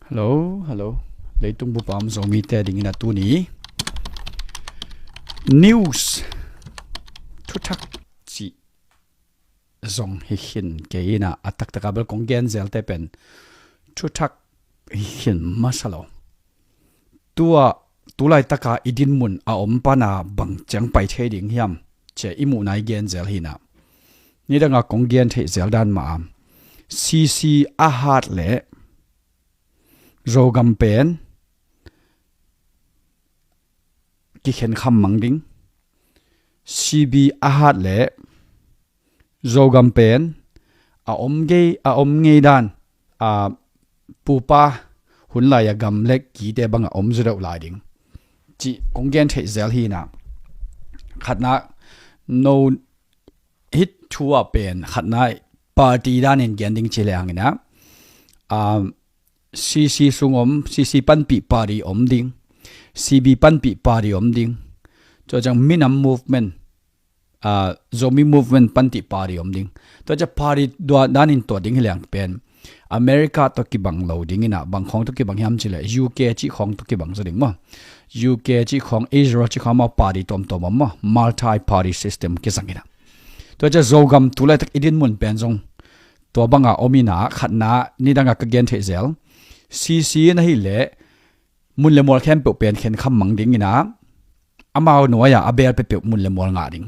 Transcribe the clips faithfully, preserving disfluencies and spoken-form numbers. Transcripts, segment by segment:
Hello, hello. Leitung bup a om Zomite dingin a tuni news thuthak cih zong hi khin kei in a, a taktak a bel kong gen zelte pen thuthak hi khin masa lo. Tua, tu laitaka i dinmun a om pana bang ciang pai thei ding hiam, ci a i muhna i gen zel hi in a. Nidanga kong gen theih zel dan mah a, CC a hat leh Zogam pen kikhen kham mang ding. CB a hat leh Zogam pen a om ngei, a om ngei dan, a, pupa hun lai a gam le kite bang a om zaw deuh lai ding, cih kong gen theih zel hi in a. Khatna, no, hih thu a pen khatna party danin gen ding ci leng in a, um, CC sung om, CC panpih party om ding, CB panpih party om ding. Tua ciang Minam Movement, ah, Zomi Movement panpih party om ding. Tua ciang party dua danin tua ding hi leng pen America tawh kibang lo ding in a, bang khawng tawh kibang hiam ci leh UK cih khawng tawh kibang zaw ding maw. UK cih khawng, Israel cih khawng maw, party tuamtuam om maw, multi party system kizang in a. Tua ciang Zogam tu laitak i dinmun pen zong tua banga om in a, khatna, nidanga ka gen theih zel, CC in ahih leh mun le mual khempeuh pen khen kham mang ding in a, amau nuai-a a bel peuhpeuh mun le mual ngah ding.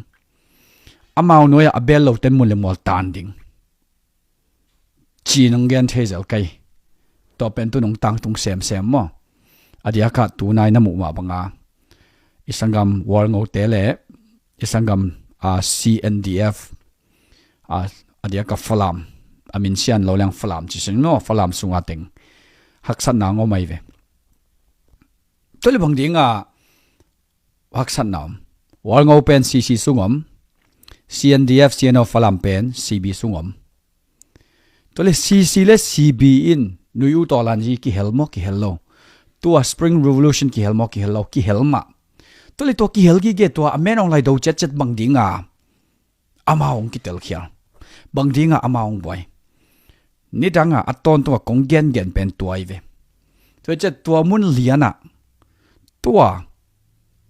Amau nuai-a a bel loten mun le mual tan ding, ci-in hong gen thei zel kei. Tua pen tu nong tangtung semsem maw. A diakah tunai na muh mah banga i sanggam Walngote le i sanggam, a, CNDF, a, a diakah Falam, a min sian lo leng Falam ci sing maw, Falam sunga teng haksatna ngawm ahi ve. Tua leh bang dinga haksatna om? Walngo pen CC sung om, CNDF, CNO Falam pen CB sung om. Tua leh CC le CB in Nui U Taw Lan Zi kihel maw, kihel lo? Tua Spring Revolution kihel maw, kihel lo? Kihel mah. Tua leh tua kihel gige tua a men hong lai do ciatciat bang dinga amau hong kitelkhial? Bang dinga amau hong buai? Nidanga a tawntunga kong gengen pen tua hi ve. Tua hi ciang tua mun lianah tua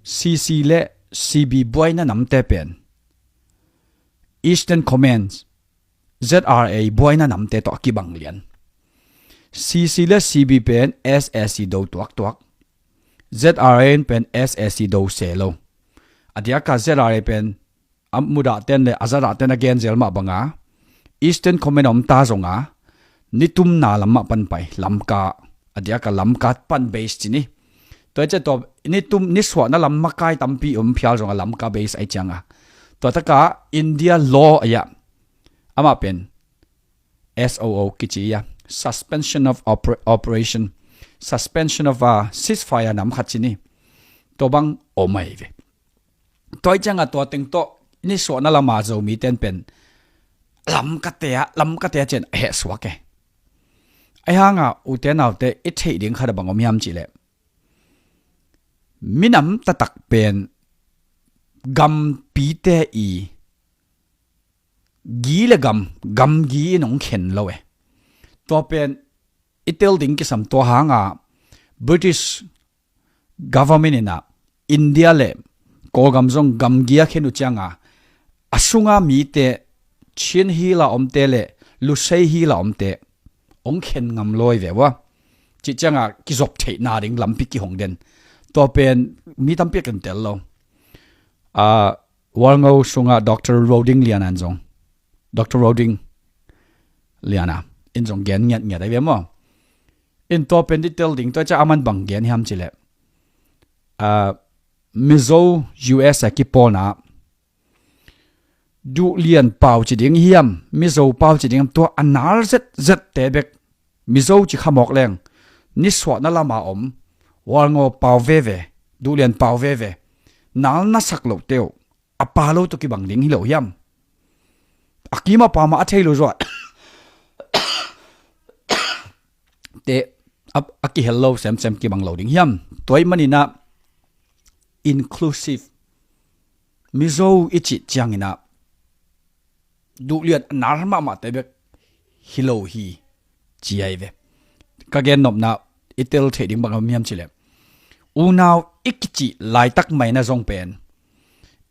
CC le CB buaina namte pen Eastern Command, ZRA buaina namte tawh a kibang lian. CC le CB pen SAC do tuaktuak, ZRA in pen SAC do se lo. A diakah ZRA pen a mudahten le a zadahten a gen zel mah banga Eastern Command a om ta zonga nitumna lam mah pan pai, Lamka, a diakah Lamka pan base ci ni. Tua hi ciang tua nitum, nisuahna lam makai tampi om phial zonga Lamka base ahi cianga, tua taka India law ahi a, amah pen SOO kici a, Suspension of Oper-, Operation, Suspension of a Ceasefire nam khat ci ni. Tua bang om ahi ve. Tua hi cianga tua teng tawh nisuahna lama Zomite in pen Lamkate ah, Lamkate ah ci-in a hehsuak e. Ahi hanga ute naute, i theih ding khat a bang om hiam cih leh, minam taktak pen gampite i gi le gam, gamgi in hong khen lo e. Tua pen i tel ding kisam. Tua hanga British government in a India le Kawlgam zong gamgi a khen uh cianga a sunga mite, Chin Hill a omte le Lusei Hill a omte hong khen ngam lo hi ve ua. Cih cianga kizop theihna ding lampi kihong den. Tua pen mi tampi a ken tel lo. A, Walngo sunga Doctor Roding Liana in zong, Doctor Roding Liana in zong gen ngiatngiat ahi ve maw. In tua pen detail ding, tua hi ciang aman bang gen hiam cih leh, a, Mizo U S a kipawlna, Duhlian pau ci ding hiam, Mizo pau ci ding hiam, tua a nal zetzette bek, Mizo ci kha mawk leng, nisuahna lama om Walngo pau veve, Duhlian pau veve, nal na sak lohte uh a pa lo tawh kibang ding hi lo hiam? A kima pa mah a thei lo zuah te a, a kihel lo semsem kibang lo ding hiam? Tua ahih manin a inclusive Mizo i cih ciangin a Duhlian a nal mahmahte bek hi lo hi, ci ahi ve. Ka gen nopna, i tel theih ding bang om hiam cileh, unau i kicih laitak maina zong pen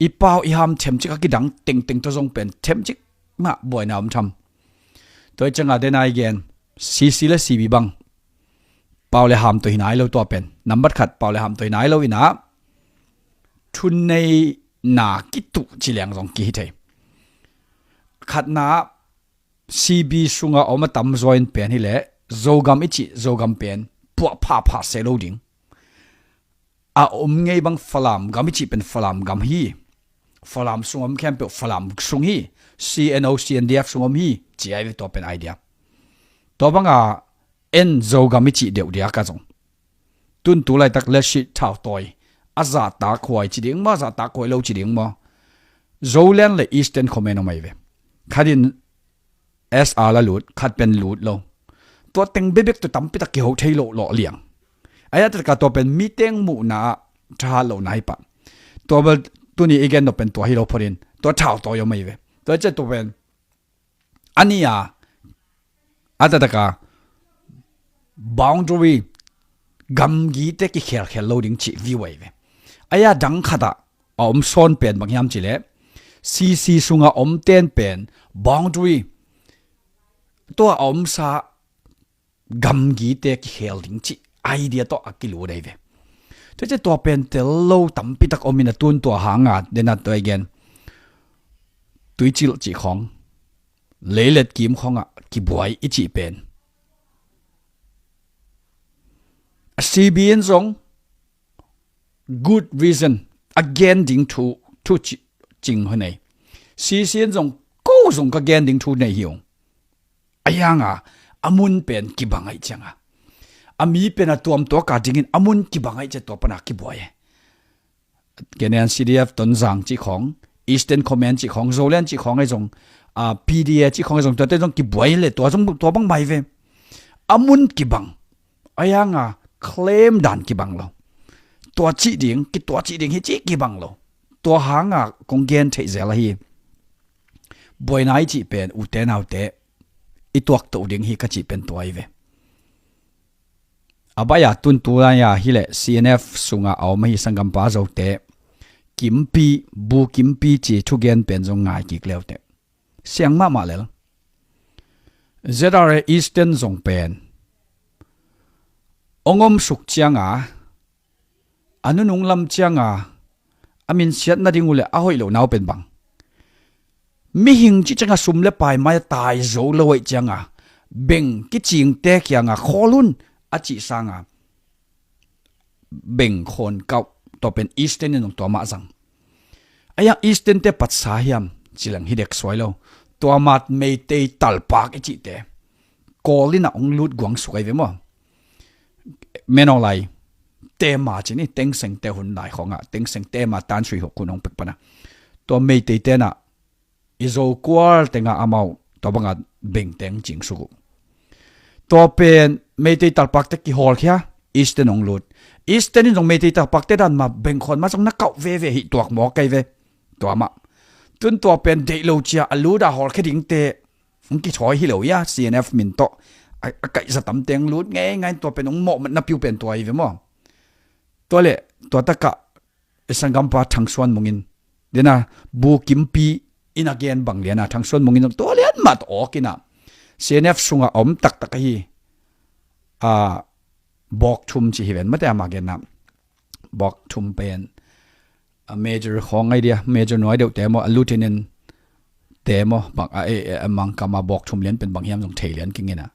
i pau i ham themcik a kidang tengteng tawh zong pen themcik mah buaina om tham. Tua i cianga dena i gen, C C le C B bang pau le ham tawh hi nai lo tua pen. Nambat khat, pau le ham tawh hi nai lo inah thuneina kituh ci leng zong kihi thei. Khatna, C B sunga om a tamzaw in pen hileh Zogam i cih Zogam pen puah phapha se lo ding. A om ngei bang Falam gam i cih pen Falam gam hi. Falam sung om khempeuh Falam sung hi. C N O, C N D F sung om hi. Ci ai ve tua pen idea. Tua banga en Zogam i cih deuh dia ka zong. Tun tu laitak le si thautawi a zahtak huai ci ding maw, zahtak huai lo ci ding maw? Zoland le Eastern Command om ai ve. Khatin S R la lut, khat pen lut lo. Tua teng bebek tu tampi tak kiho thei lo lawh liang. Aya taka tua pen mi teng muhna ah thahat lo nai pah. Tua bel tuni i gen nop pen tua hi lo photin tua thautawi om ai ve. Tua ciah tua pen a nia a tataka boundary gamgite kikhelkhel lo ding cih view ai ve. Aya dang khatah a om sawn pen bang hiam cileh C C sunga om ten pen boundary tua a omsa gamgite kikhel ding cih idea tawh a kilut ai ve. Tua ciah tua pen tel lo tampi tak om in a tun tua hanga dena tua i gen tuicilh cih khawng leilet kim khawngah kibuai i cih pen a C B in zong good reason a gen ding thu thu cing ho nei. C C in zong ko zong ka gen ding thu nei hi ung. A yanga a mun pen kibang aih cianga a mi pen a tuamtuaka dingin a mun kibang aih cia tua pana kibuai e. Kenan C D F Tonzang cih khawng, Eastern Command cih khawng, Zoland cih khawng ahi zong, a, P D A cih khawng ahi zong, tuate zong kibuai le tua zong tua bang mai ve. A mun kibang, a yanga claim dan kibang lo. Tua cih ding, ki tua cih ding hi cih kibang lo. Tua hanga kong gen theih zel ahi. Buaina i cih pen ute naute i tuaktoh ding hi ka cih pen tua ahi ve. A baih a tun tu lai-a hileh C N F sungah a om ahi sanggampa zote, Kimpi, Bu Kimpi ci thugen pen zong ngai kik leute. Siang mahmah lel. Z R A Eastern zong pen ong om suk cianga, a nunung lam cianga a minsiat nading uh le a hoih loh nau pen bang. Mihing cih cianga sum le pai mai a tai zo lo aih cianga beng kicingte kianga khawl hun a cih sanga beng khawn kauh tua pen Eastern in zong tua mah zang. A yang Eastern te patsa hiam ci leng hi dek suai lo. Tua mat Meitei talpak i cihte Kawl in a ong lut guang suk ai ve maw? Menawng lai tema ci ni, Tengseng te hun lai khawngah, Tengseng tema tan sui hok hun ong pek pana. Tua Meitei tena i zo kual tenga amau tua banga beng teng cing suk uh. Tua pen Meitei talpak te kihawl khia, Eastern ong lut. Eastern in zong Meitei talpak te dan ma beng khawn ma zong na kauh veve hi tuak mawk kai ve. Tua mah. Tun tua pen deih lo cia a lut a hawl khia ding te ong kithawi hi lo ia, C N F min tawh a, a kaihza tam teng lut ngei ngai tua pen ong mawh na piu pen tua hi ve maw? Tua le tua takah i sanggampa Thangsuan Mungin dena Bu Kimpi in a gen bang liana Thangsuan Mungin tua lian mah tawh awk ina C N F sungah a om taktak ahi a bawk thum ci hi ven mate ama genna bawk thum pen a major khawng ngai dia, major nuai deuh te maw, a lieutenant te maw, bang a, e, e, a mangkama bawk thum lian pen bang hiam zong thei lian kingina.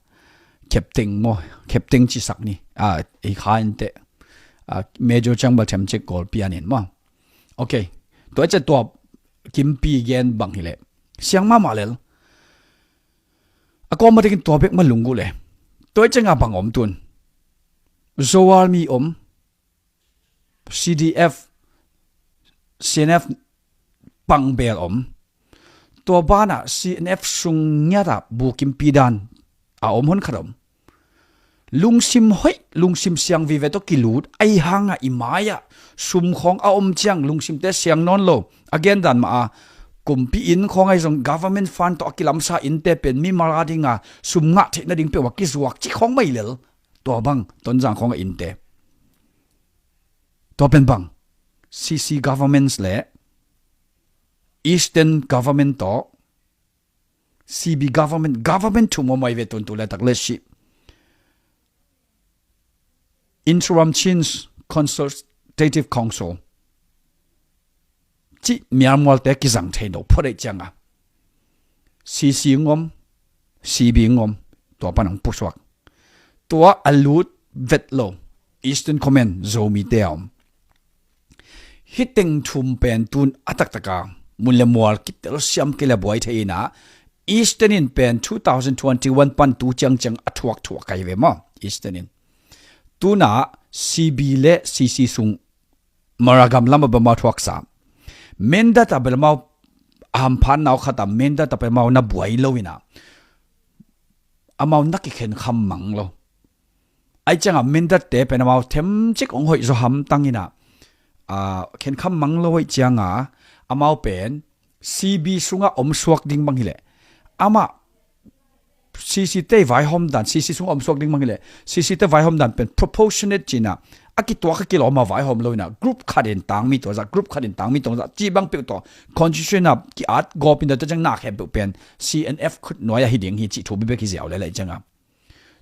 Captain maw, captain ci sak ni. A, i kha in te. A, major ciang bal them cik Kawl pian in maw. Ok. Tua cia tua Kimpi gen bang hileh siang mahmah lel. A kawm ma tekin tua bek ma lunggu le. Tua cianga bang om tun. Zoal mi om. C D F, C N F pangbel om. Tua banah C N F sung ngiatah Bu Kimpi dan a om hun khat om. Lungsim hoih, lungsim siang vive tawh kilut, ahi hangah i mai-ah sum khawng a om ciang lungsimte siang nawn lo. A gendan mah a kumpi inn khawng ahi zong government fund tawh a kilamsa innte pen mimal a dinga sum ngah theih nading peuh a kizuak cih khawng mai lel. Tua bang Tonzang khawng a innte. Tua pen bang C C governments le Eastern government tawh C B government, government thum om ahi ve, tun tu laitak le si Interim Chin Consultative Council cih mialmualte kizang thei lo phot ahih cianga C C ong om, C B ong om, tua pan ong pusuak. Tua a lut vet lo Eastern Command Zomite a om. Hih teng thum pen tun a taktaka mun le mual kitel siam kei le buai thei inah, Eastern in pen two thousand twenty-one pan tu ciangciang a thuak thuak kai ve maw, Eastern in. Tuna C B le C C sung Maragam lam a bel amau thuaksa. Mindat a bel amau a hamphatna uh khat a Mindat a bel amau na buai lo inah, amau na kikhenkham mang lo. Ahih cianga Mindat te pen amau themcik ong hoih zaw hamtang inah, a, khenkham mang lo ahih cianga amau pen C B sungah om suak ding bang hileh, amah C C te vaihawm dan, C C sungah om suak ding bang hileh, C C te vaihawm dan pen proportionate cinah, a kituak a kilawm a vaihawm lo inah, group khat in tangmi tua zah, group khat in tangmi tua zah cih bang peuh tawh constitution a ki-at gawp in tua ciang na khempeuh pen C N F khut nuai ahi ding hi cih thu bibek hi ziau le lai cianga.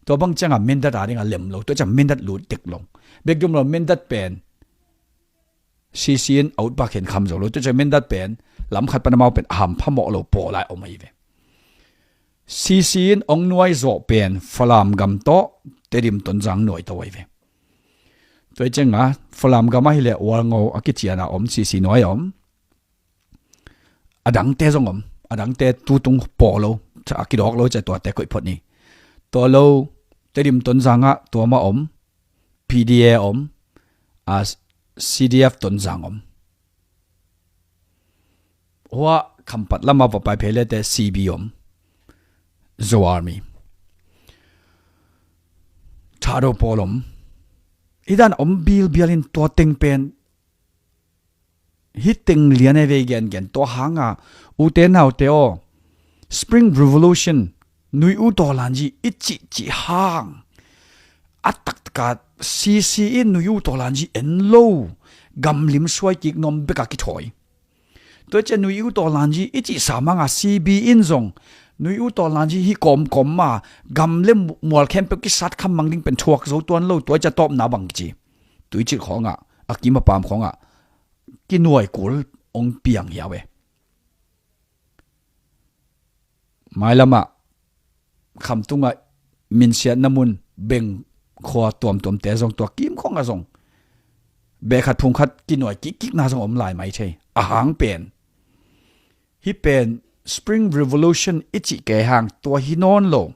Tua bang cianga Mindat a dinga lem lo, tua ciang Mindat lut tek lo. Bek dum lo, Mindat pen C C in a ut pa khenkham zo lo, tua ciang Mindat pen lam khat pan amau pen a hampha mawh lo pawl lai om ahi ve. C C in ong nuai zawh pen Falam gam tawh Tedim Tonzang nuai to ahi ve. Tua cianga Falam gam ahileh Walngo a kiciana om C C nuai om. A dangte zong om, a dangte tutung pawl lo, a kidawk lo ciah tuate koih phot ni. Tua lo, Tedim Tonzang ah tua mah om, P D A om, a, C D F Tonzang om. Hua Khampat lamah va pai phei lete C B om, Zo Army, Thado pawl om. Idan om bilbial in tua teng pen hih teng lian e vei gengen. Tua hanga ute naute aw, Spring Revolution, nui u tawlanzi i cihcih hang a taktaka C C in nui u tawlanzi en lo, gamlim suai kik nuam beka kithawi. Tua ciah nui u tawlanzi i cihsa manga C B in zong nui u tawlanzi hi kawmkawm ma, gam le mual khempeuh kisat kham mang ding pen thuak zo tuan lo, tua ciah tawpna bang kici. Tuicil khawngah, a kim a paam khawngah kinuai kul ong piang hiau e. Mailamah khamtungah minsiatna mun, beng khua tuamtuamte zong tua kim khawngah zong beh khat phung khat kinuai kikkikna zong om lai mai thei. A hang pen hih pen Spring Revolution i cih kei hang tua hi nawn lo.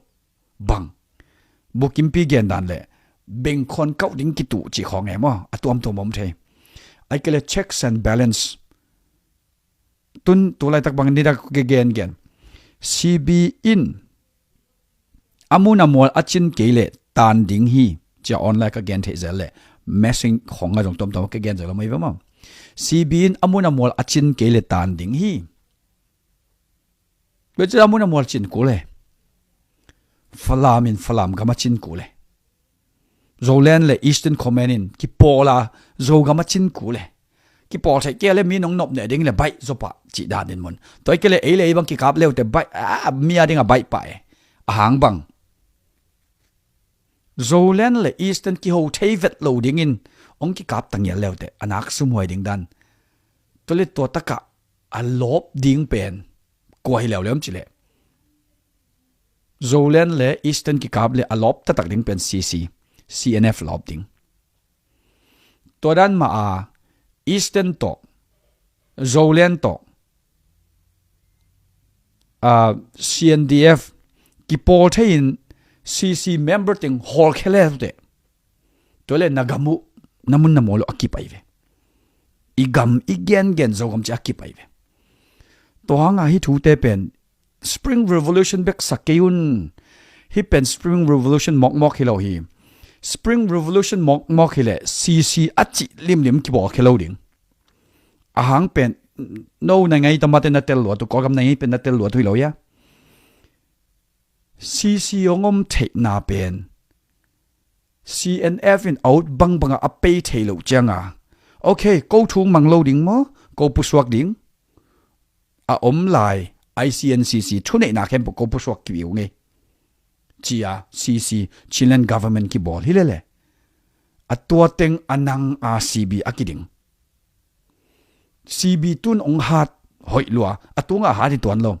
Bang bukimpi gen dan le bengkhawn kauh ding kituh cih khawng e maw, a tuamtuam om thei. Ai kei le checks and balance. Tun tu laitak bang nidak gengen, C B in a mun a mual a cin kei le tan ding hi, cia online ka gen theih zel le message khawng a zong tuamtuam ka gen zel lo mai ve maw. C B in a mun a mual a cin kei le tan ding hi. Bia cia a mun a mual cin kul e. Falam in Falam gam a cin kul e. Zoland le Eastern Command in kipawl a Zogam a cin kul e. Kipawl theih kei le mi nong nop neh ding le baih zaw pah cih dan in mun. Tua i kei le ei le ei bang kikap leute baih, a, mi a ding a baih pah e. A hang bang Zoland le Eastern kiho thei vet lo dingin ong kikap tangial leute a nak sumhuai ding dan. Tua le tua takah a lawp ding pen kua hi leuleu om cileh, Zoland le Eastern kikap le a lawp taktak ding pen C C, C N F lawp ding. Tua dan mah a Eastern tawh, Zoland tawh, a, C N D F kipawl thei in C C member teng hawl khia le tute. Tua le na gam uh, na mun na mual uh a kip ahi ve. I gam i gengen Zogam ci a kip ahi ve. Tua hanga hih thute pen Spring Revolution bek sa kei un. Hih pen Spring Revolution mawkmawk hi lo hi. Spring Revolution mawkmawk hileh C C a cih limlim kibawl khia lo ding. A hang pen no na ngai tamate na tel luat uh, Kawlgam na ngai pen na tel luat uh hi lo hia. C C hong om theihna pen C N F in a ut bangbang a a pei thei loh cianga, okay, ko thu mang lo ding maw, ko pusuak ding, a om lai I C N C C thuneihna khempeuh ko pusuak kibih ung ei, ci-a C C, Chinland Government kibawl hi lele. A tua teng a nang a C B a kiding. C B tun ong hat hoih lua, a tunga hat hi tuan lo.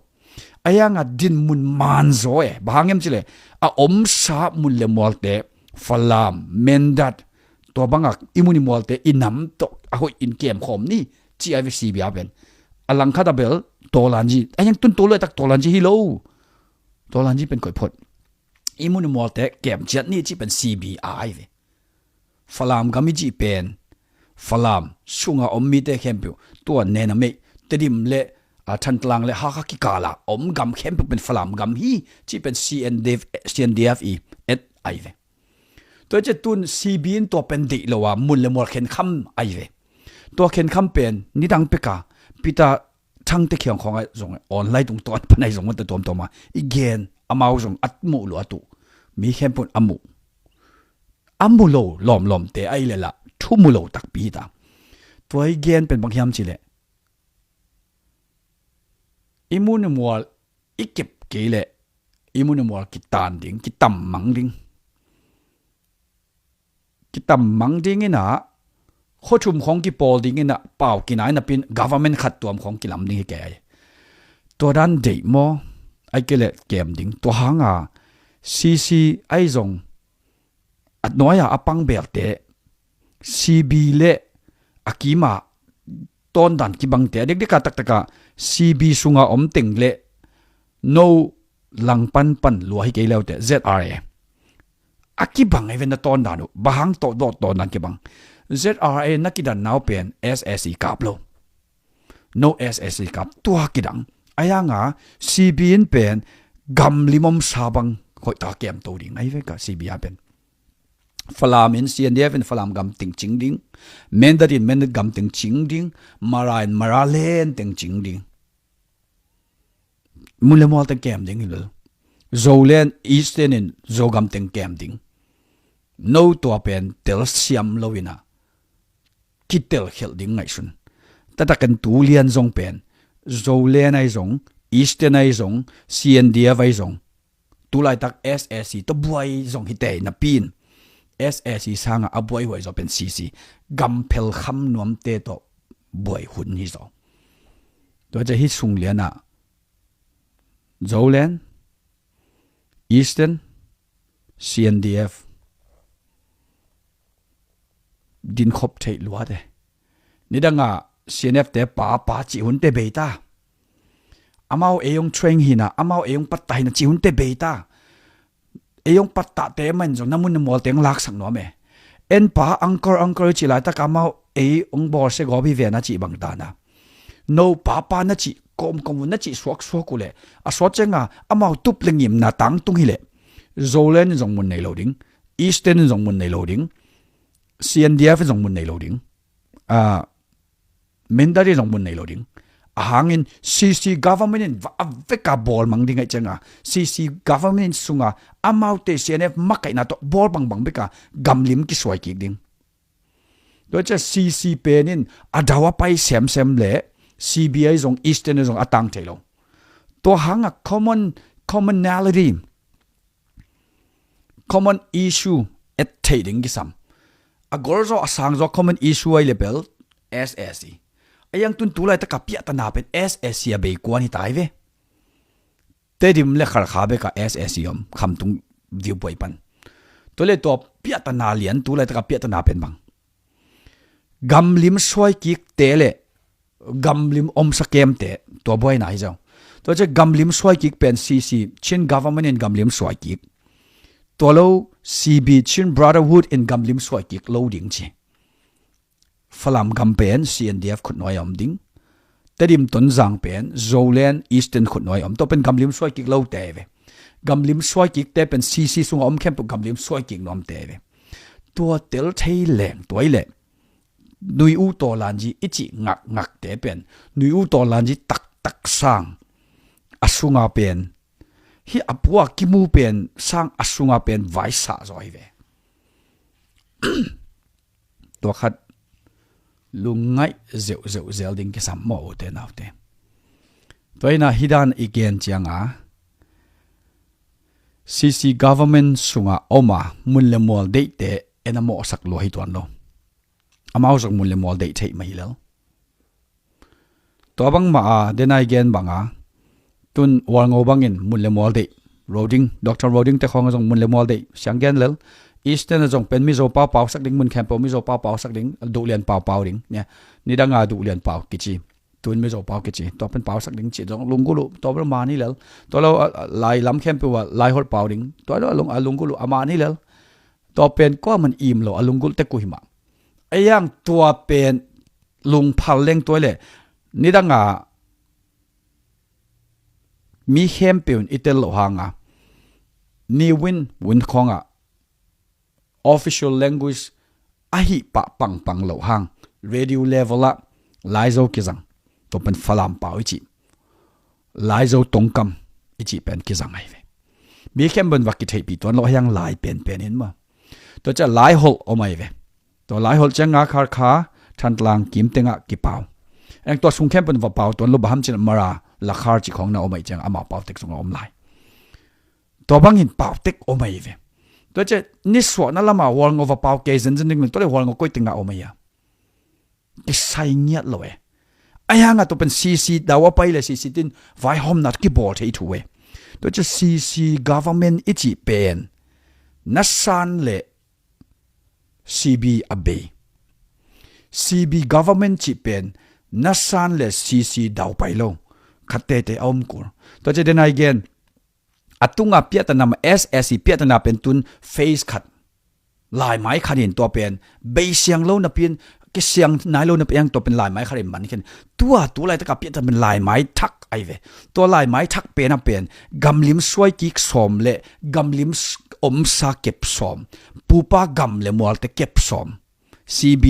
A yanga dinmun man zaw e, bang hang em cile, a omsa mun le mualte, Falam, Mindat, tua bangak i mun i mualte i nam tawh a hoih in kem khawm ni, ci a ve C B a pen. A langkhat a bel, Tawlanji, a yang tun tawlaitak Tawlanji hi lo. Tawlanji pen koih phot. I mun i mualte kem ciat ni ci pen C B a ai ve. Falam gam i cih pen, Falam sunga om mite khempeuh, tua Nenamei, Tedim le, a, Thantlang le Hakha kikala om gam khempeuh pen Falam gam hi, cih pen C N D F, C N D F i et ai ve. Tua i ciah tun C B in tua pen deih lo a, mun le mual khenkham ai ve. Tua khenkham pen, nidang peka, Peter Thangte khiang khawng ai zong, online tung tuan pan ai zong, mata tuamtuam a, i gen, amau zong, at muh lua tu, mi khempeuh a muh. A mu lo lawmlawmte a i lel ah thu mu lo takpi hi ta. Tua i gen pen bang hiam cih leh, i mun i mual i kep kei leh i mun i mual kitan ding, kitam mang ding. Kitam mang ding in ah, khuathum khawng kipawl ding in ah, pau kinai napi in government khat tuam khawng kilam ding hi kei ai. Tua dan deih maw, ai kei leh kem ding. Tua hanga C C ai zong a nuai-a a pang belte, C B le a kima tawndan kibangte, a dekdeka taktaka C B sunga om teng le no langpan pan lua hi kei leute, Z R A. A kibang ai ve na tawndan uh, bang hang tawh dawh tawndan kibang. Z R A na kidan nau pen S A C kap lo. No S A C kap tua kidang. A yanga C B in pen gamlim omsa bang hoih ta kem to ding ai ve ka C B a pen. Falam in C N D F in Falam gam teng cing ding. Mindat in Mindat gam teng cing ding. Mara in Mara len teng cing ding. Mun le mual teng kem ding hi lo. Zoland Eastern in Zogam teng kem ding. No tua pen telsiam lo in ah kitel khelh ding ngaihsun. Tatakin tu lian zong pen Zoland ai zong, Eastern ai zong, C N D F ai zong, tulaitak S A C tawh buai zong hi tei napi in, S A C sangah a buaihuai zaw pen C C, gam phelkham nuamte tawh buai hun hi zaw. Tua ciah hih sung lianah Zoland, Eastern, C N D F dinkhop theih luat e. Nidangah C N F te pa, pa cih hunte bei ta. Amau ei hong train hi in ah, amau ei hong pattah hi in ah cih hunte bei ta. Ei hong pattahte mah in zong na mun na mualte hong laksak nuam e. En pa, uncle, uncle cih laitak amau ei hong bawlsia gawp hi ve na cih bang ta na. No papa na cih, kawmkawm uh na cih suaksuak uh leh, a suak cianga amau tup le ngimna tangtung hi leh, Zoland in zong mun nei lo ding, Eastern in zong mun nei lo ding, C N D F in zong mun nei lo ding, a, Mindat in zong mun nei lo ding. A hangin C C government in va-, a veka bawl mang ding aih cianga, C C government in sunga amaute C N F makaihna tawh bawl bangbang beka gamlim kisuai kik ding. Tua ciah C C pen in a dau a pai semsem le C B ai zong, Eastern ai zong a tang thei lo. Tua hanga common, commonality, common issue et theih ding kisam. A gol zaw, a sang zaw common issue ai le bel S A C. A yang tun tulaitaka piahtana pen S A C a bei kuan hi tai ve. Tedim le Khalkha beka S A C om, Khamtung viewpoint pan. Tua le tua piahtana lian, tulaitaka piahtana pen bang, gamlim suai kikte le gamlim omsa kemte, tua buaina hi zaw. Tua ciah gamlim suai kik pen C C, Chin government in gamlim suai kik. Tua lo C B, Chin Brotherhood in gamlim suai kik lo ding ci. Falam gam pen C N D F khutnuai a om ding. Tedim Tonzang pen Zoland Eastern khutnuai a om. Tua pen gamlim suai kik lote ve. Gamlim suai kikte pen C C sunga om khempeuh gamlim suai kik nuamte ve. Tua tel thei leng tua i leh, Nui U Tawlanji i cih ngakngakte pen, Nui U Tawlanji taktak sang a sunga pen, hih a pua kimu pen sang a sunga pen vaisah zaw hi ve. tua khat lungngaih zeuhzeuh zel ding kisam maw, ute naute. Tua hi a, hih dan i gen cianga CC government sunga om a mun le mual deihte en a mawhsak lua hi tuan lo. Amau zong mun le mual deih theih mah hi lel. Tua bangmah a, denai gen banga tun Walngo bangin mun le mual deih, Roding, Doctor Roding te khawng a zong mun le mual deih siang gen lel. Eastern a zong pen Mizo pau pausak ding, mun khempeuh Mizo pau pausak ding, Duhlian pau pau ding, nia, nidanga Duhlian pau kici, tun Mizo pau kici, tua pen pausak ding ci zong lunggulh uh, tua bel man hi lel. Tua lo a, a, Lai lam khempeuh a Laiholh pau ding, tua lo a lung, a lunggulh uh a man hi lel. Tua pen kuaman im lo, a lunggulh tek uh hi mah. A yang tua pen lungphal leng tua le, nidanga mi khempeuh in i tel loh hanga, ni win win khawngah official language ahi pah pangpang loh hang, radio level ah Laizo kizang, tua pen Falam pau i cih, Laizo tongkam i cih pen kizang ahi ve. Mi khempeuh in va kitheihpih tuan lo, a hiang Lai penpen in maw. Tua ciah Laiholh om ahi ve. Tua Laiholh cianga Kharkha, Thantlang, Kim tengah kipau. Eng tua sung khempeuh in va pau tuan lo, bang hiam cih leh Mara, Lakhar cih khawng na om ahi cianga amau pau tek sungah om lai. Tua bangin pau tek om ahi ve. Tua ciah nisuahna lama Walngo va pau kei zenzen ding, tua le Walngo koi tengah om ahi a, kisai ngiat lo e. A hiangah tua pen CC dau a pai le CC tin vaihawmna kibawl thei thu e. Tua ciah CC government i cih pen nasan le CB a bei. CB government cih pen nasan le CC dau pai lo. Khat teitei a om kul. Tua ciah denai gen, a tunga piahtana, SSC piahtana pen tun phase khat, laimai khat in tua pen beisiang lo napi in, kisiang nai lo napi in tua pen laimai khat in man khin. Tua tu laitaka piahtana pen laimai thak ahi ve. Tua laimai thak pen a pen gamlim suai kik sawm le gamlim s-, omsa kep sawm, pupa gam le mualte kep sawm. CB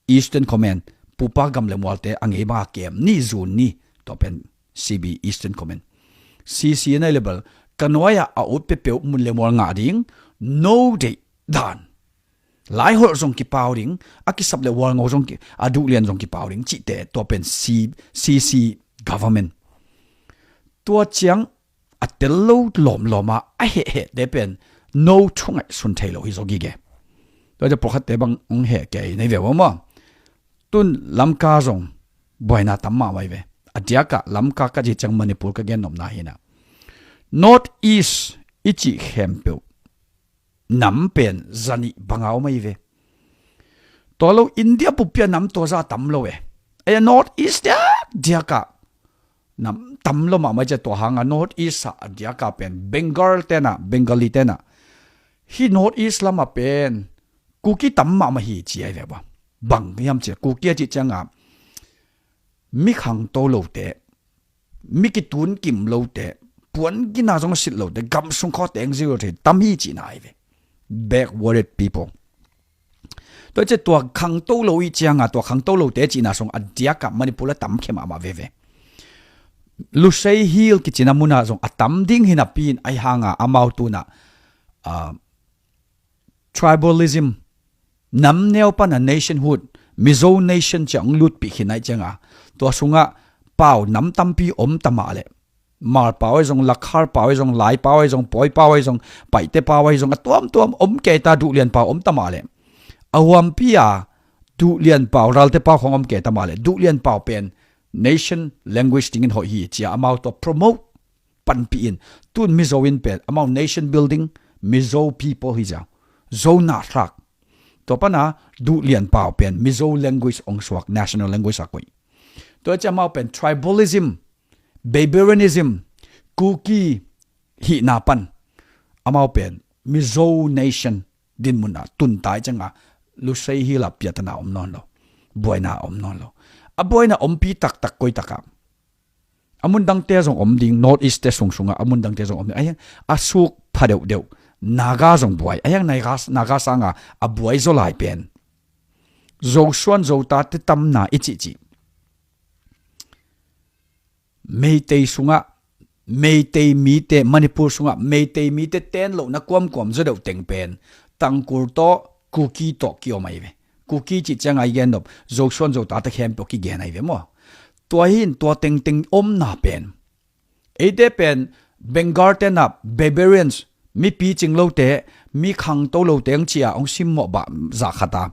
Eastern Command, pupa gam le mualte a ngei banga kem ni, zun ni, tua pen CB Eastern Command. CC a nai le bel ka nuai-ah a ut peuhpeuh mun le mual ngah ding, no deih dan. Laiholh zong kipau ding, a kisap le Walngo zong ki, a Duhlian zong kipau ding cihte, tua pen C, CC government. Tua ciang a tel lo lawmlawma a hehhehte pen no thu ngaihsun thei lo hi zaw gige. Tua ciah pawlkhatte bang hong heh kei nei ve uh maw. Tun Lamka zong buaina tam mahmah hi ve. A diakah Lamka ka cih ciang Manipur ka gennopna hi na. North East i cih khempeuh nam pen zanih banga om ahi ve. Tua lo India buppi a nam tua za tam lo e. Ei a North East diak, diakah nam tam lo mahmah ciah, tua hanga North East ah a diakah pen Bengal tena, Bengali tena. Hih North East lama pen Kuki tam mahmah hi ci ahi ve ba. Bang hiam ciah Kuki a cih cianga mi khangto lote, mi kitun kim lote, puan gina zong a sit lote, gam sung khawng teng zero thei tam hi cihna ahi ve. Backwarded people. Tua ciah tua khangto lo i cianga, tua khangto lote cihna sung a diakah Manipur a tam khia mahmah veve. Lusei Hill kicina muna zong a tam ding hi napi in ahi hanga amau tuna, ah, tribalism, nam neu pana nationhood, Mizo nation ciah hong lutpih khin ahi cianga, tua sungah pau nam tampi om ta mah leh, Hmar pau ahi zong, Lakhar pau ahi zong, Lai pau ahi zong, Pawi pau ahi zong, Paite pau ahi zong, a tuamtuam om kei ta, Duhlian pau om ta mah leh, a huampi a Duhlian pau, Ralte pau khawng om kei ta mah leh, Duhlian pau pen nation language dingin hoih hi cia amau tua promote panpih in, tun Mizo in pen amau nation building, Mizo people hi cia, Zo na thlak. Tua pana Duhlian pau pen Mizo language ong suak, national language a koih. Tua cia amau pen tribalism, barbarianism, Kuki hihna pan amau pen Mizo nation dinmun a tun tai cianga Lusei Hill a piatana om nawn lo, buaina om nawn lo. A buaina ompi taktak koi taka a mun dangte zong om ding, North East te sungsunga a mun dangte zong om ding. Ahi a suk pha deuhdeuh Naga zong buai. Ahi a Naga, Naga sanga a buai zaw lai pen Zosuan Zotate tamna i cihcih. Meitei sungah, Meitei mite, Manipur sungah Meitei mite ten lohna kuamkuam zaw deuh teng pen Tangkhul tawh, Kuki tawh kiom ahi ve. Kuki cih ciangah i gen nop, Zosuan Zota te khempeuh kigen ahi ve maw. Tua hi in tua tengteng omna pen, eite pen Bengal te na barbarians, mi picing lote, mi khangto lote ang cia hong simmawh bah zah khat a,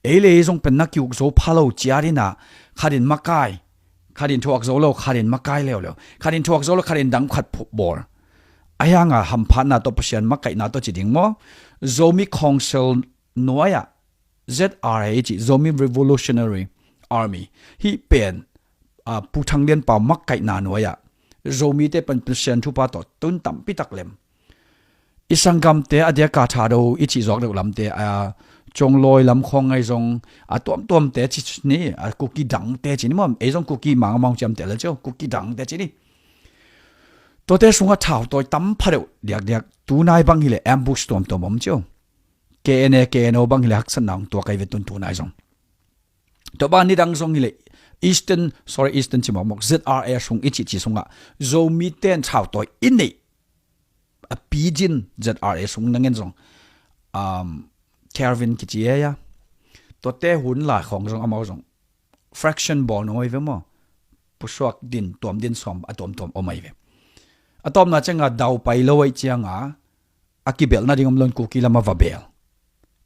ei le ei zong pen na kiuk zo pha lo ciat in a, khat in makai, khat in thuak zo lo, khat in makai leuleu, khat in thuak zo lo, khat in dang khat bawl. Ahi hanga hamphatna tawh, Pasian makaihna tawh ci ding maw? Zomi Council nuai-ah Z R A i cih, Zomi Revolutionary Army, hih pen, a, Pu Thang Lian Pau makaihna nuai-ah Zomite pan Pasian thupha tawh tun tampi tak lem. I sanggamte a diaka Thado i cih zuak deuh lamte, a, Conglawi lam khawng ngai zong, a tuamtuamte ci ni, a Kuki dangte ci ni maw, ei zong Kuki mang a mang ciamteh le cio, Kuki dangte ci ni. Tuate sungah thautawi tam pha deuh diakdiak, tunai bang hileh ambush tuamtuam om cio. K N A, K N O bang hileh haksatna hong tuak ahi ve tun tunai zong. Tua bang nidang zong hileh Eastern, sorry, Eastern ci mawkmawk, Z R A sung i cihcih sungah Zomite in thautawi i neih a picin Z R A sung na ngen zong, um, Kelvin kici e a, tuate hun lai khawng zong amau zong fraction bawl nong oi ve maw? Pusuak din, tuam din, sawm a tuamtuam om ahi ve. A tawpna cianga daupai lo ahi cianga a kibelh nading om lo in Kuki lamah va bel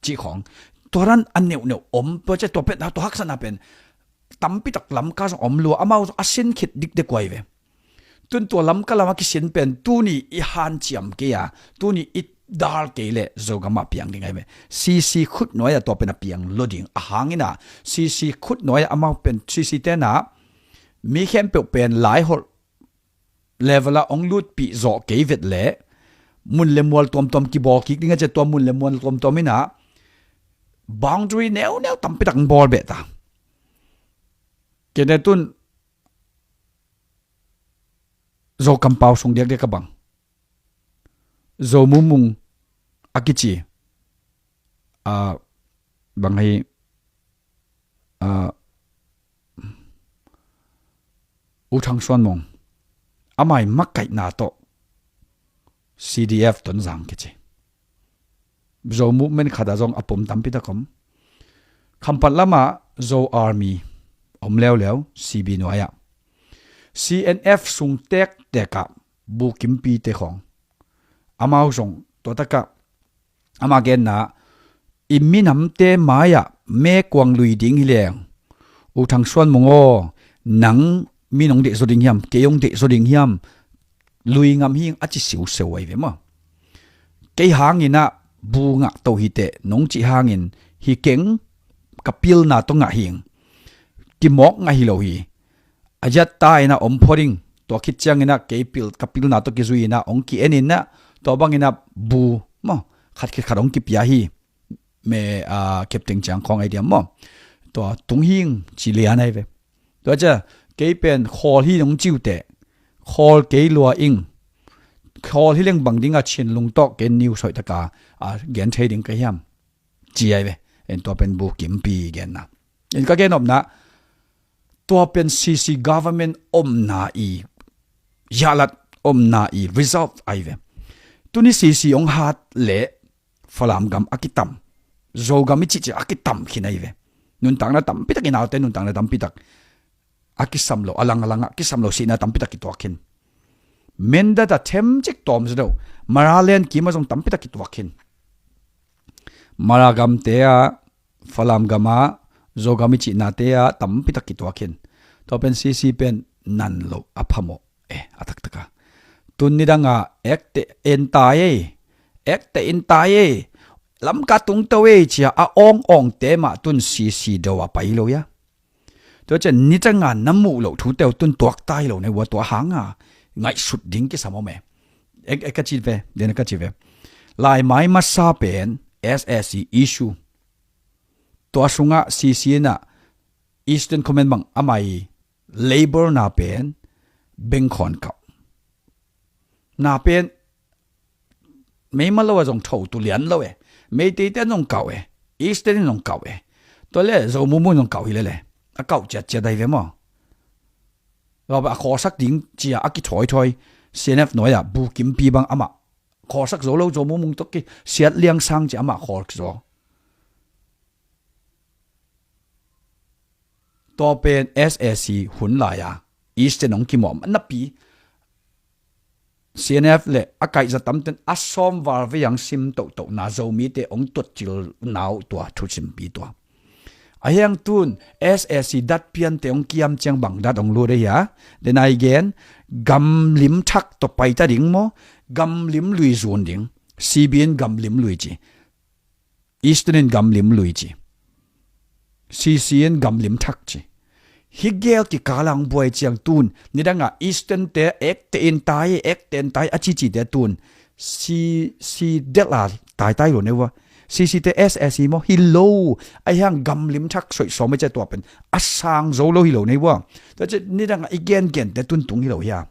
cih khawng. Tua dan a neuhneuh om, tua cia tua pen, tua haksatna pen tampi tak Lamka zong om lua, amau zong a sin khit dikdek uh ahi ve. Tun tua Lamka lamah kisin pen tuni i hanciam kei a, tuni i dal kei leh Zogamah piang ding ahi ve. C C khut nuai-ah tua pen a piang lo ding a hangin a, C C khut nuai-ah amau pen, C C te na mi khempeuh pen laiholh level ah hong lutpih zawh kei vet leh mun le mual tuamtuam kibawl kik ding a cia, tua mun le mual tuamtuam in a boundary neuneu tampi tak hong bawl beh ta. Kei te tun Zo kampau sung diakdiak a bang, Zo Mumung a kici, a, bang hi, a, U Thang Suan Mung, amah i makaihna tawh C D F Tonzang kici Zo movement khatah zong a pom tampi tak om. Khampat lamah Zo Army om leuleu, C B nuai-ah. C N F sung tektek ah Bu Kimpi te khawng, amau zong tua takah ama genna, i minamte mai-ah mekuang lui ding hi leng, U Thang Suan Mung aw, nang min hong deih zaw ding hiam, kei hong deih zaw ding hiam, lui ngam hing a ci siuseu ahi ve maw. Kei hangin ah bu ngah to hi teh nong cih hangin hi keng, ka pilna tawh ngah hing, kimawk ngah hi lo hi. A ziatta in ah om phot ding, tua khit ciangin ah kei pil, ka pilna tawh kizui in ah hong ki-en in ah, tua bangin ah bu maw, khat khit khat hong kipia hi. Me, a, kepteng ciang khawng ahi diam maw? Tua tung hing ci lian ahi ve. Tua cia kei pen khawl hi nong ciu teh, khawl kei lua ing, khawl hi leng bang ding a Chin lungtawk ken niu soih taka, a, gen thei ding ka hiam? Ci ahi ve. En tua pen Bu Kimpi genna. En ka gen omna, tua pen C C government omna i, yalat omna i result ahi ve. Tuni C C hong hat leh Falam gam a kitam, Zogam i cihcih a kitam khin ahi ve. Nuntakna tampi tak, i naute nuntakna tampi tak a kisam lo, a lang a lang ah kisam lo, sihna tampi tak kituak khin. Mindat ah themcik tawm zaw deuh, Mara len kim ah zong tampi tak kituak khin. Mara gamte ah, Falam gam ah, Zogam i cihnate ah tampi tak kituak khin. Tua pen C C pen nan lo a phamawh e, a taktak a. Tun nidang ah ekte en tai e, ekte en tai e, Lamka tung to e cia a awngawngte mah tun C C do a pai lo ia. Tua cian nidang a na muh loh thute uh tun tuak tai lo ne ua, tua hanga ngaihsut ding kisam om e. E, e ka ci ve, den ka ci ve. Laimai masa pen S A C issue. Tua sungah C C in ah Eastern Command bang amah i labor na pen bengkhawn kauh. Na pen meimal lo a zong tho tu lian lo e. Meitei te zong kauh e. Eastern in zong kauh e. Tua le Zo Mumung zong kauh hi lele. A kauh ciatciat ahi ve maw? Tua a khawlsak ding cia a kithawithawi. C N F nuai-ah Bu Kimpi bang amah khawlsak zo lo, Zo Mumung tawh kisiat liang sang cia amah khawl zo. Tua pen S A C hun lai-a Eastern hong kimawh napi, C N F le a kaihza tamten a sawm val vei ang sim tohtohna Zomite hong tuatcilna uh tua thusimpi tua. A hiang tun S A C dat piante hong kiam ciang bang dat hong lut ahi a, den ai gen, gamlim thak tawh paita ding maw, gamlim lui zun ding. C B in gamlim lui ci, Eastern in gamlim lui ci, C C in gamlim thak ci. Hi gel kikala hong buai ciang tun nidangah Eastern te ekte in tai, ekte in tai a cicite tun C C delh a taitai lo nei uh a, C C te S A C maw hi lo. A hiang gamlim thak soih sawm a cia tua pen a sang zo lo hi lo nei uh a. Tua ci nidangah i gengente tun tung hi lo hi a.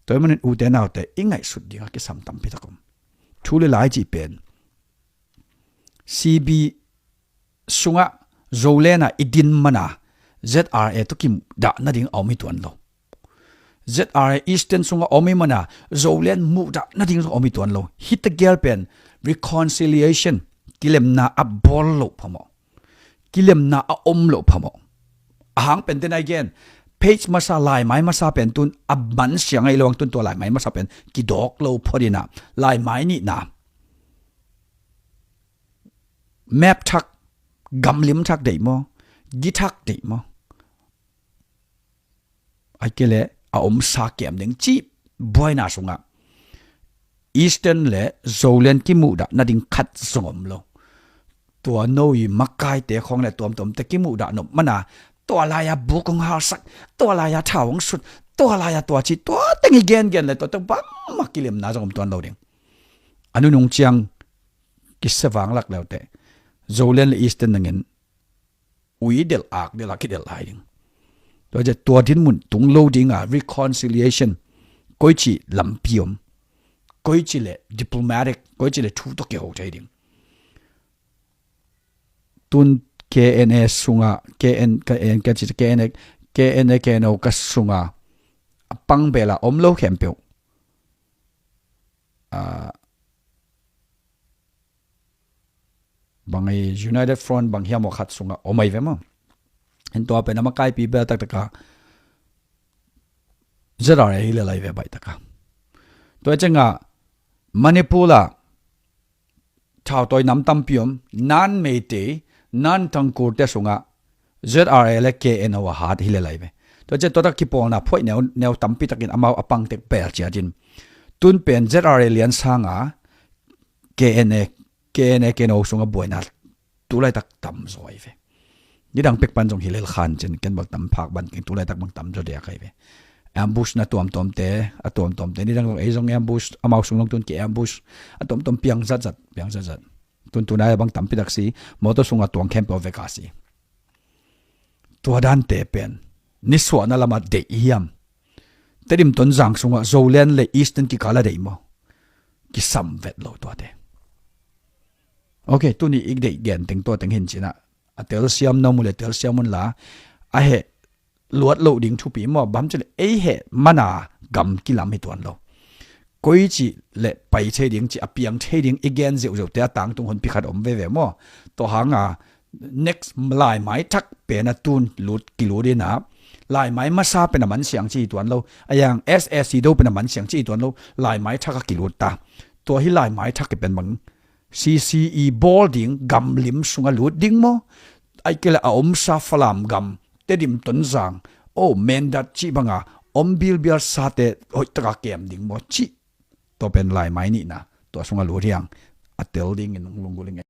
Tua hi manin ute naute i ngaihsut dingah kisam tampi tak om. Thu le lai cih pen C B sungah Zoland ah i din mana Z R A tawh kimuhdah nading a om hi tuan lo. Z R A Eastern sungah om hi mana Zoland muhdah nading zong om hi tuan lo. Hita gel pen reconciliation, kilemna a bawl loh phamawh, kilemna a om loh phamawh. A hang pen den ai gen, page masa, laimai masa pen tun a man siang ahi lo ang tun tua laimai masa pen kidawk lo phot inah laimai nihna, map thak, gamlim thak deih maw, gi thak deih maw, ai ke le a omsa kiam ding cih buaina sungah Eastern le Zoland kimuhdah nading khat zong om lo. Tua no i makaite khawng le tuamtuamte kimuhdah nop mana tua lai-a buk hong halsak, tua lai-a thau hong sut, tua lai-a tua ci, tua teng i gengen le tua teng bangmah kilemna zong om tuan lo ding. A nunung ciang kisia vang lak leute Zoland le Eastern nangin ui delh ak delh a kidelh lai ding. Tua ciah tua dinmun tung lo dinga reconciliation koici lampi om, koici le diplomatic, koici le thu tawh kiho thei ding. Tun K N A sunga K N, K N, K N A, K N O ka sunga a pang bela om lo khempeuh. Ah, bang ei United Front bang hiam aw khat sunga om ai ve maw? En tua pen a makaipi bel taktaka Z R A hi le lai ve baih taka. Tua cianga Manipur a thautawi nam tampi om, nan Meitei, nan Tangkhul te sunga Z R A le K N O a hat hi le lai ve. Tua ciah tua tak kipawlna phuaih neu, neu tampi takin amau a pangtek bel ciatin tun pen Z R A lian sanga K N A, K N A, K N O sunga buaina tulaitak tamzaw ai ve. Nidang pek pan zong hi lel khan cin ken bal tam phak ban keng tulaitak bang tamzaw diak ai ve. Ambush na tuamtuamte, a tuamtuamte nidang zong ei zong ambush, amau sung long tun ki ambush a tuamtuam piang zatzat, piang zatzat. Tuntun ai bang tampi tak si, motor sunga tuang khempeuh veka si. Tua dante pen nisuahna lama deih hiam? Tedim Tonzang sungah Zoland le Eastern kikala deih maw? Kisam vet lo tuate. Ok, tuni ik deih gen teng tua teng hin cinah a telsiam na mu le telsiam unla a heh luat loh ding thupi maw? Bam cile ei heh mana gam kilam hi tuan lo. Koici le pai thei ding ci a piang thei ding i gen zeuhzeuhte a tangtung honpi khat om veve maw? Tua hanga next laimai thak pen a tun lut kilut ina laimai masa pen a mansiang ci hi tuan lo. A yang S A C do pen a mansiang ci hi tuan lo. Laimai thak a kilut ta. Tua hi laimai thak i pen bang C C i bawl ding gamlim sunga lut ding maw? Ai kele a omsa Falam gam Tedim Tonzang o Mindat cih banga om bilbial sate hoihtaka kem ding maw cih. Tua pen laimai nihna tua sunga lut hiang a tel dingin hong lunggulh ing.